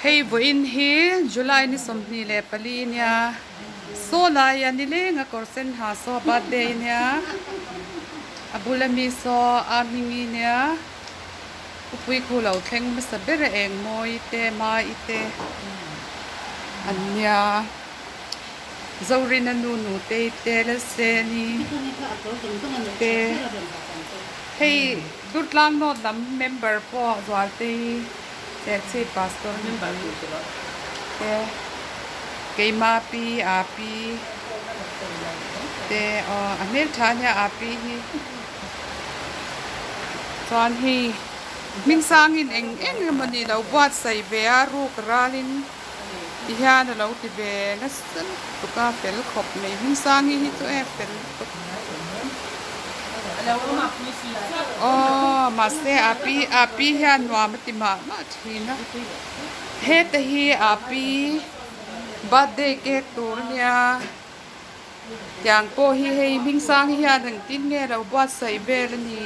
Hei vawiin hi July ni 24 nia saw laia nileng a kawr sen ha saw birthday nia a bula mi saw a hmingi nia upui khu lo thleng hmasa ber a eng mawi te mai te an nia Zorina nu nutei te Lalseni te hei Durtlang North lam member pawh Zualtei Serchhip Pastor te keima pi a pi te aw a hmeltha ania a pi hi chuan hei hmingsangin eng eng emawni lo buatsaih ve a ruk ralin ti hian a lo ti ve nasa lutuk a fel khawp mai hmingsangi hi chu e fel lutuk aw mahse a pi a pi hian nuam a ti mah mah thin a heta hi a pi birthday cake tur ania tiang pawh hi hei hmingsangi hian engtin nge a lo buatsaih vel a ni.